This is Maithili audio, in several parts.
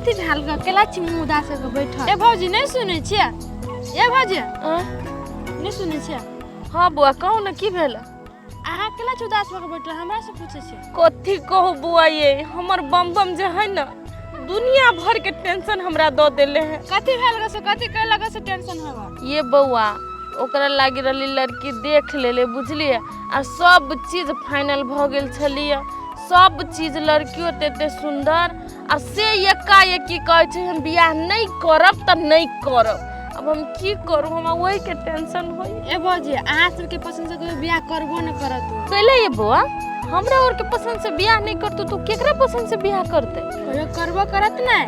कथी भेल ग? केला छी मुँह उदास होके बैठल? ए भौजी, नहि सुनै छियै? ए भौजी, नहि सुनै छियै? हाँ बौआ, कहू ने, की भेल? अहाँ केला छी उदास होके बैठल, हमरा से पूछै छियै? कथी कहू बौआ, ये हमर बम बम जे है ने, दुनिया भर के टेंशन हमरा दऽ देले है। कथी भेल ग से? कथी कैला ग से टेंशन होगा? ये बौआ, ओकरा लागि रहली लड़की देख लेले, बुझलियै? आ सब चीज फाइनल भऽ गेल छलियै, सब चीज। लड़कियो तऽ एते सुन्दर, आ से एकाएकी कहै छै, हम बियाह नहि करब तऽ नहि करब। आब हम की करू? हमरा ओहिके टेंशन होइ। ए भौजी, अहाँ सबके पसंद से कोई बियाह करबो न करत उ। कैले ये बौआ, हमरा और के पसंद से बियाह नहीं करतौ तो केकरा पसंद से बियाह करते? कहियो करबो करत ने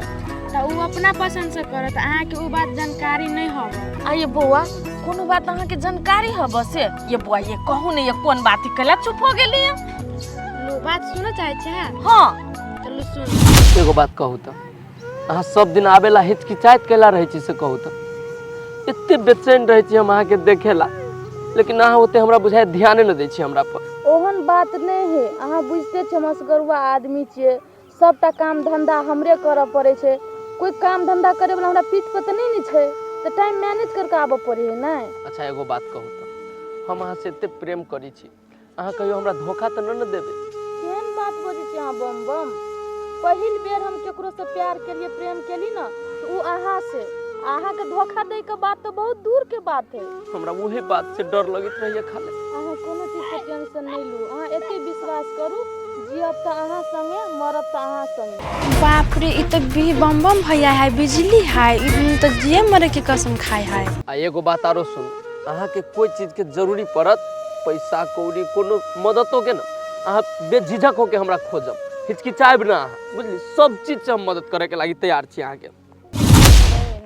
तऽ उ अपना पसंद से करत। अहाँके उ बात जानकारी नहि हब। आ ये बौआ, कोनो बात अहाँके जानकारी हब से? ये बौआ, ये कहू ने, ये कोन बात है? कैला चुप हो गेली? लो, बात सुनऽ चाहै छियै? हाँ। चलू, सुन। एगो बात कहू तऽ, अहाँ सब दिन आबेला हिचकिचाइत कैला रहै छी, से कहू तऽ? एते बेचैन रहै छी हम अहाँके देखेला, लेकिन अहाँ ओते हमरा बुझाय ध्याने नहि दै छी हमरा पर। ओहन बात नहि है। अहाँ बुझिते छियै, हम असगरुआ आदमी छियै। सबटा काम धंधा हमरे करऽ पड़ै छै। कोइ काम धंधा करे वाला हमरा पीठ पर तऽ नहि ने छै, तऽ टाइम मैनेज करके आबऽ पड़ै है ने। अच्छा, एगो बात कहू तऽ, हम अहाँ से एते प्रेम करै छी, अहाँ कहियो हमरा धोखा तऽ नहि ने देबै? केहन बात बजै छी अहाँ बम बम? पहिल बेर हम केकरो से प्यार केलिए, प्रेम केली ने, तऽ उ अहाँ से। अहाँके धोखा दै के बात तऽ बहुत दूर के बात है। हमरा उहे बात से डर लगैत रहैया खाली। अहाँ कोनो चीजके टेंशन नहि लू। अहाँ एते विश्वास करू, जियब तऽ अहाँ संगे, मरब तऽ अहाँ संगे। बाप रे, ई तऽ बी बम बम भैया है, बिजली है। ई तऽ जिए मरे के कसम खाए है। आ एगो बात आरो सुन, अहाँके कोई चीजके जरूरी पड़त, पैसा कौड़ी, कोनो मददो के ने, अहाँ बेझिझक होके हमरा खोजब, हिचकिचायब ना अहाँ, बुझली? सब चीज से हम मदद करे के लागी तैयार छी अहाँके।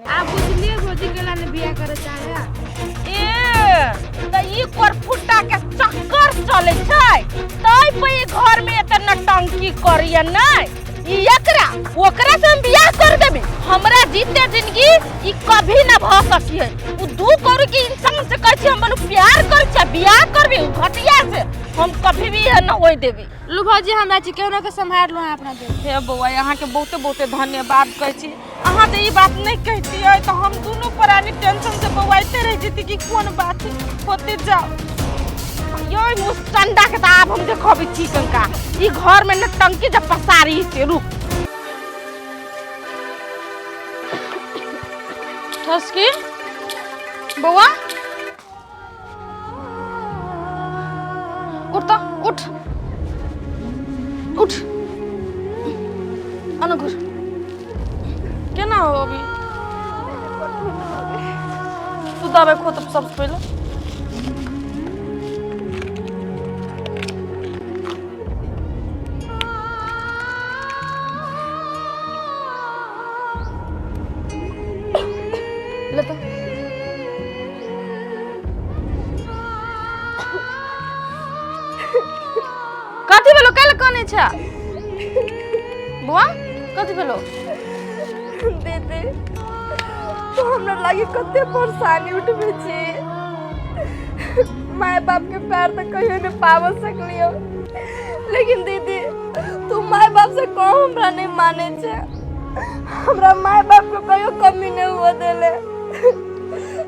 आ बुझलिए भौजी, केला ने बियाह करे चाहे? ए तऽ ई करफुट्टा के चक्कर चलै छै, तै पे ई घर में एते नटंकी करैया। नै ई एकरा ओकरा से हम बियाह कर देबे, हमरा जीते जिंदगी ई कभी ना भ सकी है। उ दू करोड़ के इंसान से कहै छी हम बनु प्यार कर छी, बियाह करबे उ घटिया से, हम कभी भी न होय देबी। लू भौजी, हमरा छी केहनो के सम्हार लो अहाँ अपना देह। हे बौआ, अहाँके बहुते बहुते धन्यवाद कहै छी। अहाँ जे ई बात नहि कहितियै तऽ हम दुनू प्राणी टेंशन से बौआइते रहि जैती कि कोन बात होते। जाओ यो मुस्टंडा के तऽ आब हम देखबै छी कंका ई घर में नटंकी जब पसारी से। रुक ठसकी बौआ, उठ तऽ, उठ उठ, अनु घुर। केना हो अभी? तू दबाई खो तऽ सबसँ पहिले। ले तऽ। कथी भेलो? काल्हि कनै छै बुआ, कथी भेलो? दीदी, तो हमरा लागी कते परेशानी उठबै छी। माय बाप के प्यार तऽ कहियो नहि पाबऽ सकलियो, लेकिन दीदी, तू माय बाप से कम हमरा नहीं माने छे। हमरा माय बाप के कहियो कमी नहीं हुआ देले।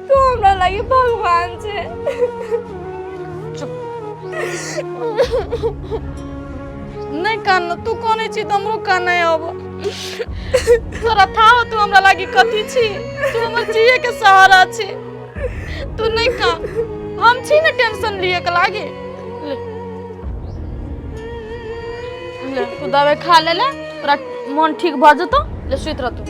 तू हमरा लागी भगवान छे। नहि कान, तू कानै छी तऽ हमरो कानै आब। तोरा था हो तू हमरा लागी कथी छी? तू हमर जिए के सहारा छी। तू नहि कान, हम छी ने टेंशन लिए के लागी। ले ले, तू दवाई खा ले, ले तोरा मन ठीक भऽ जेतौ। ले, सुति रह तू।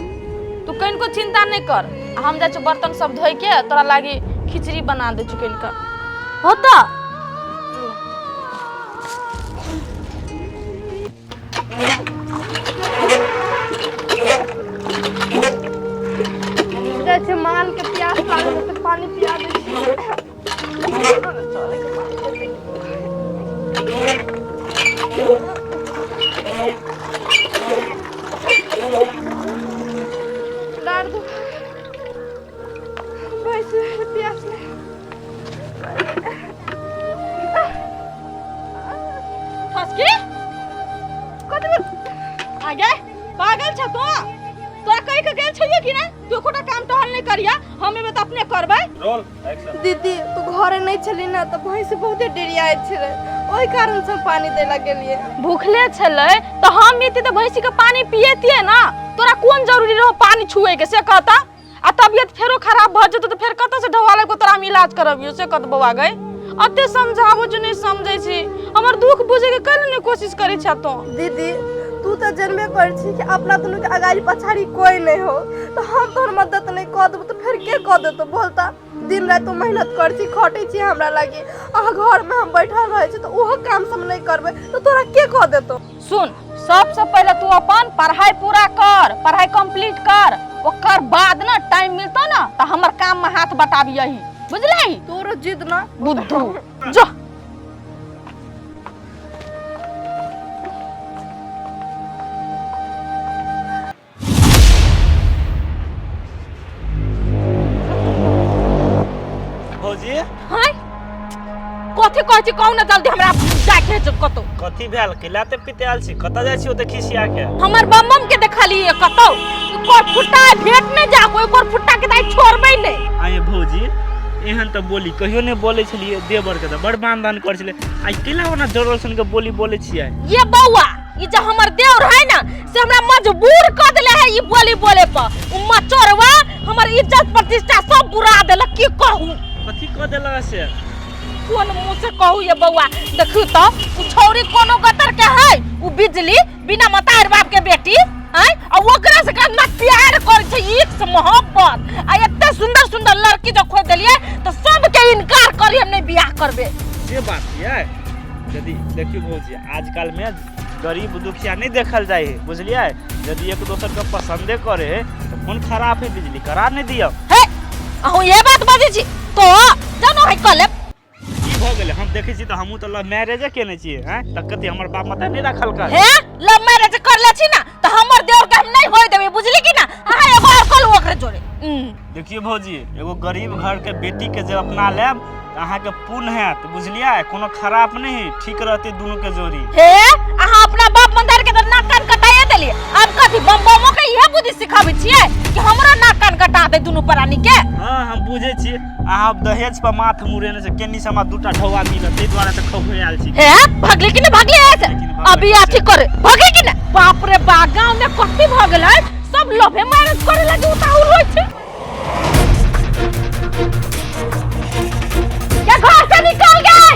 तू कनिको चिंता नहि कर। आ हम जाइ छी बर्तन सब धोइ के तोरा लागी खिचड़ी बना दै छी कनिका होता। जाइ छै, माल के प्यास लागल है तऽ पानी पिया दै छियै। डार दो बस, प्यास लगे। फसकी, कथी भेल? आ गे, पागल छ तू? छैहे कि नहि? तू एकोटा काम टहल नहि करिया, हम एबै तऽ अपने करबै। Roll action. दीदी, तू घरे नहीं छली ना तऽ भैंस बहुते डेरियाइत छलै, ओहि कारण से हम पानी दै ला गेलियै। भूखले छलै तऽ हम एती तऽ भैंसी के पानी पिएतियै ना। तोरा कोन जरूरी रहो पानी छुए के से कहता? आ तबियत फेरो खराब भऽ जेतौ तऽ फेर कतऽ से ढौआ लाबि कऽ तोरा हम इलाज करबियौ से कहत? बौआ गै, एते समझाबो जे नहि समझै छी, हमर दुख बुझै के कैले नहि कोशिश करै छह तों? दीदी, तू तऽ जनबे करै छी कि अपना दुनू के अगाड़ी पछाड़ी कोई नहीं हो, तऽ हम तोहर मदद नहीं कऽ देबो तऽ फेर के कऽ देतौ बोलता? दिन राति तू मेहनत करै छी, खटै छी हमरा लागी, अहाँ घरमे हम बैठल रहै छी तऽ ओहो काम सब नहीं करबै तऽ तोरा के कऽ देतौ? सुन, सबसे पहिले तू अपन पढ़ाई पूरा कर, पढ़ाई कंप्लीट कर, ओकर बाद ना टाइम मिलतो ना तऽ हमर काम में हाथ बटाबियही, बुझलही? तोरो जिद ना। बुद्धू जो। भौजी। हाय, कथी कहै छी? कहू ने जल्दी, हमरा जाके छै कतौ। कथी भेल? कैला ते पिते आयल छी? कतऽ जाइ छी ओते खिसिया के? हमर बम के देखलिए कतौ कोर फुट्टा भेट नहि जा, कोई कोर फुट्टा के दाई छोड़बै नहि। आये भौजी, एहन तऽ बोली कहियो नहि बोलै छलियै। देवर के तऽ बड़ मान दान करै छलियै, आइ कैला ओना जरल सन के बोली बोलै छियै? ये बौआ, ई जे हमर देवर है ना से हमरा मजबूर कर देले है ई बोली बोले पर। उ मचोरवा हमर इज्जत प्रतिष्ठा सब बुरा देलक, की कहू। कथी कऽ देलक से? कोन मुंह से कहू ये बौआ? देखू तो उ छौरी कोनो गतर के है, उ बिजली बिना मतार बाप के बेटी आय, आ ओकरा से केतना प्यार करै छै, एक से मोहब्बत। आ एते सुंदर सुंदर लड़की जो खोज देलियै तऽ सबके इनकार करी, हम नहीं बियाह करबे। से बात यै, यदि देखियौ भौजी, आजकल में गरीब दुखिया नहीं देखल जाइ है, बुझलियै? यदि एक दोसर के पसंदे करे है तऽ कोन खराब है? बिजली करा नहीं दियौ। हे, अहूँ ये बात बजै छी तो जानो है कले। की भऽ गेलै? हम देखै छी तऽ हमहूँ तऽ लव मैरेजे केने छियै। हैं तऽ कथी हमर बाप माता नहि रखलकै? हे, लव मैरिज कर ले छी ना तऽ हमर देवर के हम नहीं होय देबै, बुझली कि ना? अहाँ एगो और कलू ओकरे जोड़े। देखियौ भौजी, एगो गरीब घर के बेटी के जब अपना लेब तऽ अहाँके पुण्य हैत, बुझलियै? कोनो खराब नहीं है, ठीक रहतै दुनू के जोड़ी। हे, अहाँ अपना बाप मंदार के तऽ नाक कान कटाए देलियै, आब कथी बम बमो के इहे बुद्धि सिखाबै छियै कि हमरो नाक कान कटा दे दुनू प्राणी के? हँ, हम बुझै छी, अहाँ दहेज पर माथ मुड़ेने से केनी से हमरा दूटा ढौआ मिलत, ताहि दुआरे तऽ खौखै आयल छी। हे, भगली कि ने भगली ऐसे? लेकिन भगलै अभी कैसे? अथी करे भगली कि ने? बाप रे बा, गांव में कथी भ गेलै? सब लभे मैरिज करे लगे उताहुल होइ छै। क्या घर से निकल गए?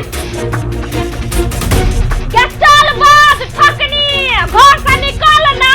क्या चल बाज ठकनी, घर से निकल ना।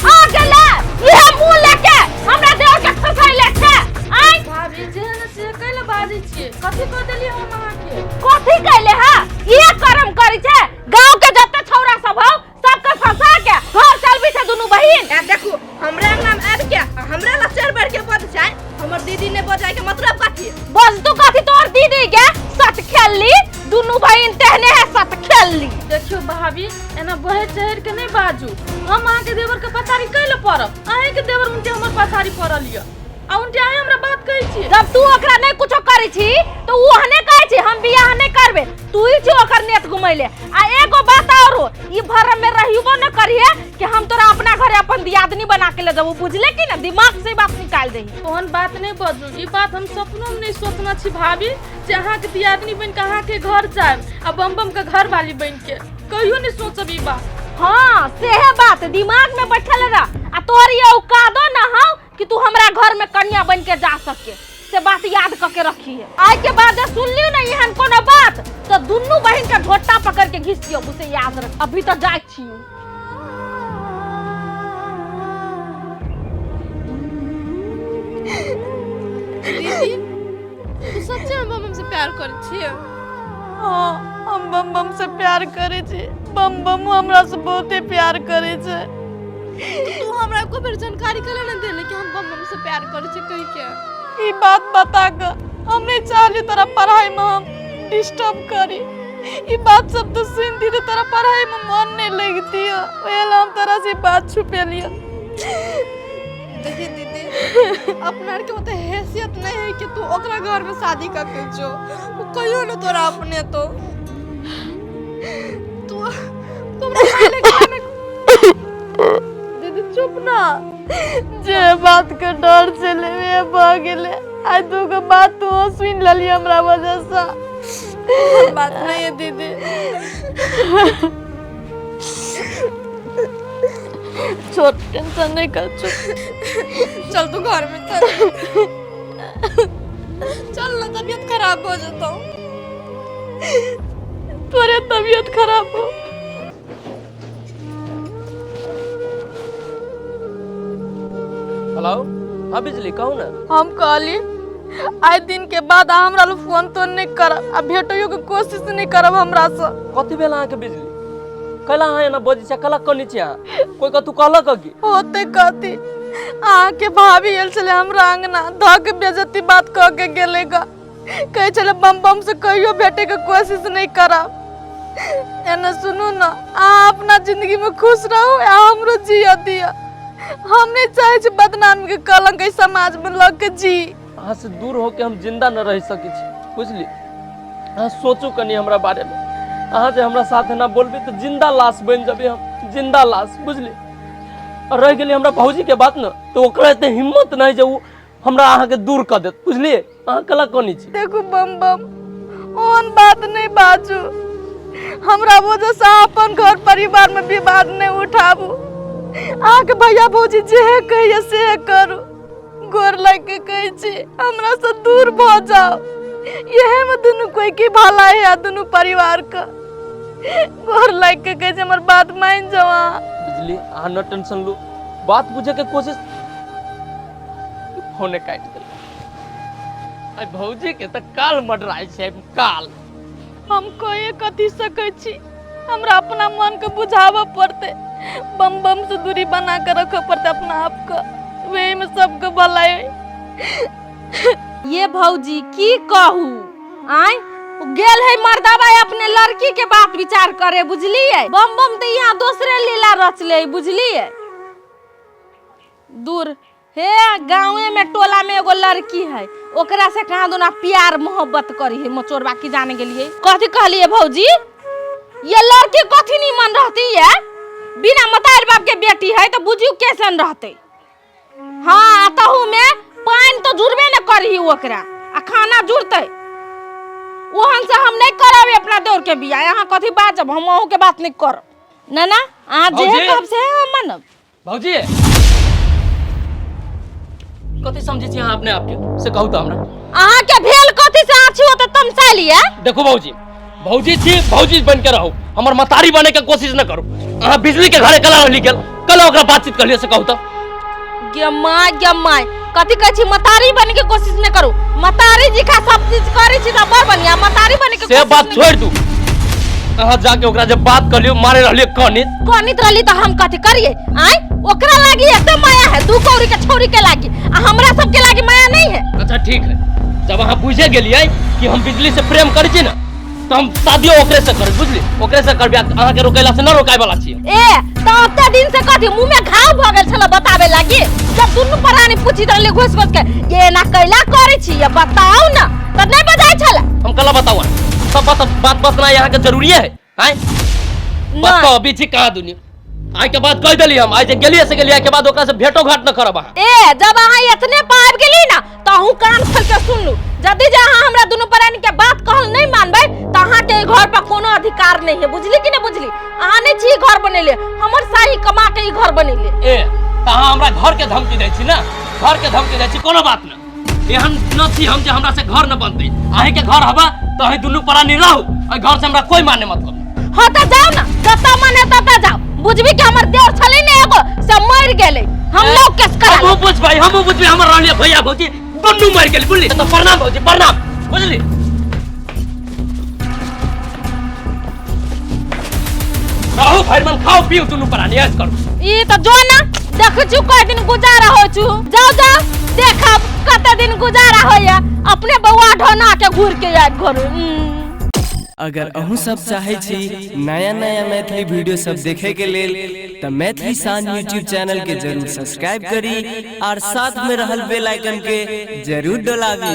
आ गेलै इहे मुंह लेके हमरा देवर के फसैले छै आइ। भाभी, जेहन से कैले बाजै छियै? कथी कह देलियै हम अहाँके? कथी कैले? हा, इहे कर्म करै छै। गांव के जते छौरा सब हौ सबके फंसा के घर चलबी छै दुनू बहिन। आ देखू, हमरा नाम आबि के आ हमरा ला चारि बार के बज जाय, हमर दीदी ने बजाय के मतलब कथी? बस तू कथी तोर दीदी के सट खेलली, दुनू बहिन तेहने है सट खेलली। देखियौ भाभी, एना बढ़ि चढ़ि के नहि बाजू। हम अहाँके देवर के पछाड़ी कैले पड़ब? अहाँके देवर उनटे हमर पछाड़ी पड़ल यऽ आ उनटे अहाँ हमरा बात कहै छियै। जब तू ओकरा नहीं कुछो करै छी तो उ ओहने कहै छी हम बियाह नहीं करबे। तू ही छी ओकर नेत घुमैले। आ एगो बात औरो, ई भरम में रहिबो न करिहे कि हम तोरा अपना घरे अपन दियादनी बना के ले जेबो, बुझले कि ना? दिमाग से ई बात निकाल देही। ओहन बात नहि बाजू। ई बात हम सपनो में नहि सोचने छी भाभी, जे अहाँके दियादनी बनि के अहाँके घर जायब आ बम बम के घर वाली बनि के। कहियो नहि सोचब ई बात। हाँ, सेहे बात दिमाग में बैठल रह। आ तोहर ये औकादो ना हौ कि तू हमरा घर में कन्या बन के जा सके, से बात याद क के रखी है। आइ के बाद जे सुनलियो ना एहन कोनो बात तो दुनू बहिन के झोटा पकड़ के घीच दियो, उसे याद रख। अभी तो जाय छी। दीदी, तू सच्चे में बम बम से प्यार करै छियै? हाँ, हम बम बम से प्यार करै छी। बम बम हमरा से बहुते प्यार करै छै। तू हमरा एको बेर जानकारी कले ने देले कि हम बम बम से प्यार करै छी कहि के? ई बात बता के हम नहीं चाहली तोरा पढ़ाई में हम डिस्टर्ब करी। ई बात सब तो सुनती तो तोरा पढ़ाई में मन नहीं लगती है, ओहे ला हम तोरा से ई बात छुपेलियो। देखिए दीदी, अपना आर के ओते हैसियत नहीं है कि तू ओकरा घर में शादी कर के जो वो कहियो न तोरा अपने तो तू तू हमरा पहले घर में। दीदी, चुप ना। हाँ, जे बात के डर छलै वे भऽ गेलै। आइ दूगो बात तू सुनि लेलियै हमरा वजहसँ। बात नहीं है दीदी, छोड़, टेंशन नहीं कर, चुप। चल तू घर में चल, चल ना, तबीयत खराब हो जाता। तोरे तबीयत खराब हो। हेलो, हाँ बिजली, कहू ना। हम कहली आइ दिन के बाद अहाँ हमरा लग फोन तोन नहीं करब आ भेटैयो के कोशिश नहीं करब हमरा से। कथी भेल अहाँके बिजली? कैला अहाँ एना बजै छियै? कैला कनै छियै अहाँ? कोई कतू कहलक की? होते कथी, अहाँके भाभी आयल छलै हमरा अंगना, धऽ के बेजती बात कह के गेलै गा। कहै छलै बम बम से कहियो भेटे के कोशिश नहीं करब। एना सुनू ना, अहाँ अपना जिंदगी में खुश रहू आ हमरो जिया दिया। हम नहीं चाहे छी बदनामी के कलंक एहि समाज में लग के जी। अहाँ से दूर होके हम जिंदा न रह सकै छी, बुझली? अहाँ सोचू कनि हमरा बारे में। अहाँ जे हमरा साथ एना बोलबी तऽ जिंदा लाश बनि जेबै हम, जिंदा लाश, बुझली? और रहि गेली हमरा भौजी के बात न, तऽ ओकरा एते हिम्मत नहि जे ओ हमरा अहाँके दूर कऽ देत, बुझलियै? अहाँ कला कनी छी? देखू बम बम, ओहन बात नहीं बाजू। हमरा वजह से अहाँ अपन घर परिवार में विवाद नहीं उठाबू। अहाँके भैया भौजी जे कहिए से करू। गोर लाग के कहै छी, हमरा से दूर भऽ जाओ। इहे में दुनू कोई के भला है आ दुनू परिवार के। गोर लाग के कहै छी, हमर बात मान जाओ अहाँ। बिजली, अहाँ न टेंशन लू, बात बुझे के कोशिश। फोने काटि देलक। आइ भौजी के तऽ काल मडराइ छै, काल। हम कहे कथी सकै छी? हमरा अपना मन के बुझाबऽ पड़तै, बम बम से दूरी बना के रखऽ पड़तै अपना आप के, वही में सबके भलाई। ये भौजी की कहू, आय गेल है मर्दाबा अपने लड़की के बात विचार करे, बुझलिए? बम बम तो यहाँ दोसरे लीला रचले, बुझलिए? दूर हे गाँवे में टोला में एगो लड़की है, ओकरा से कहाँ दोना प्यार मोहब्बत करी है मचोरबा, की जाने गेलिए। कथी कहलिए भौजी? ये लड़की कथी निमन रहती है? बिना मतार बाप के बेटी है तो बुझियो कैसन रहते। हाँ, तहु में पानि तो जुड़बे न करही ओकरा आ खाना जुड़ते। ओहन से हम नहीं करब अपना दौड़ के बियाह। यहाँ कथी बाजब हम? अहूँ के बात नहीं करब ना ना, अहाँ जे भौजी! कहब से हम मानब। भौजी, कथी समझै छी अहाँ अपने आपके, से कहू तऽ हमरा। अहाँ के भेल कथी से अहाँ छी ओते तमसालिए? देखू भौजी, भौजी छी, भौजी बन के रहू, हमर मतारी बने के कोशिश न करू। अहाँ बिजली के घरे कला रहली गेल, कल ओकरा बातचीत करलियै, से कहू तऽ। गे my, गे माय, कथी कहै छी? मतारी बने के कोशिश नहीं करू? मतारी जी का सब चीज करै छी तऽ बड़ बढ़िया, मतारी बने के से कोशिश बात नहीं। छोड़ि दू। अहाँ जाके ओकरा जब बात कर लियो, मारे रहलियै कनित। कनित रहली तऽ हम कथी करिए? आय, ओकरा लागी एकदम माया है, दू कौड़ी के छौरी के लागी, आ हमरा सबके लागी माया नहीं है। अच्छा ठीक है, जब अहाँ बुझे गेलियै कि हम बिजली से प्रेम करै छी ने, तऽ हम शादियो ओकरे से करब, बुझली? ओकरे से करबै, अहाँके रोकेला से न रोकाय वाला छी। ए, तऽ ओते दिन से कथी मुंह में घाव भऽ गेल छल बताबे लागी? जब दुनू प्राणी पूछी रहले घुस घुस के, ये एना कैला करै छी ये बताउ ना, तऽ नहीं बजाय छल? हम कला बताउ? सब बात बात बतना यहाँ के जरूरी है? आय बताओ, अभी छी कहाँ दुनिया। आइ के बाद कह देली हम, आइ जे गेलिए से गेलिए, आइ के बाद ओकरा से भेंटो घाट न करब अहाँ। ए, जब अहाँ एतने पाबि गेली ना तऽ अहूँ कान खोल के सुन लू, यदि जे अहाँ हमरा दुनू प्राणी के बात कहल नहीं मानबै तऽ अहाँ के घर पर कोनो अधिकार नहीं है, बुझली कि नहीं बुझली? अहाँ नहीं छी घर बनेले, हमर साही कमा के ई घर बनेले। ए, तऽ अहाँ हमरा घर के धमकी दै छी ना? घर के धमकी दै छी? कोनो बात न, एहन न छी हम जे हमरा से घर न बनतै। अहीं के घर हवा तऽ अहीं दुनू प्राणी रहू, एहि घर से हमरा कोई माने मतलब नहीं। हाँ तऽ जाओ ना, जतऽ मन है ततऽ जाओ। बुझबी कि हमर देवर छलै ने एगो, से मरि गेलै, हम लोग केस करा हमहूँ बुझबै, हमहूँ बुझबै। हमर रहलियै भैया भौजी दुनू मरि गेल, बुझली? तऽ प्रणाम भौजी, प्रणाम, बुझली? रहू भरि मन, खाओ पिउ दुनू प्राणी, ऐश करू। ई तऽ जो ना, देखै छु कए दिन गुजारा होइ छु। जाओ जाओ, देखब कते दिन गुजारा होइया। अपने बौआ ढोना के घूर के आबि घर। अगर अहूँ सब चाहै छी नया नया मैथिली वीडियो सब देखे के लेल, तऽ मैथिली शान यूट्यूब चैनल के जरूर सब्सक्राइब करी और साथ में रहल बेल आइकन के जरूर डोलाबी।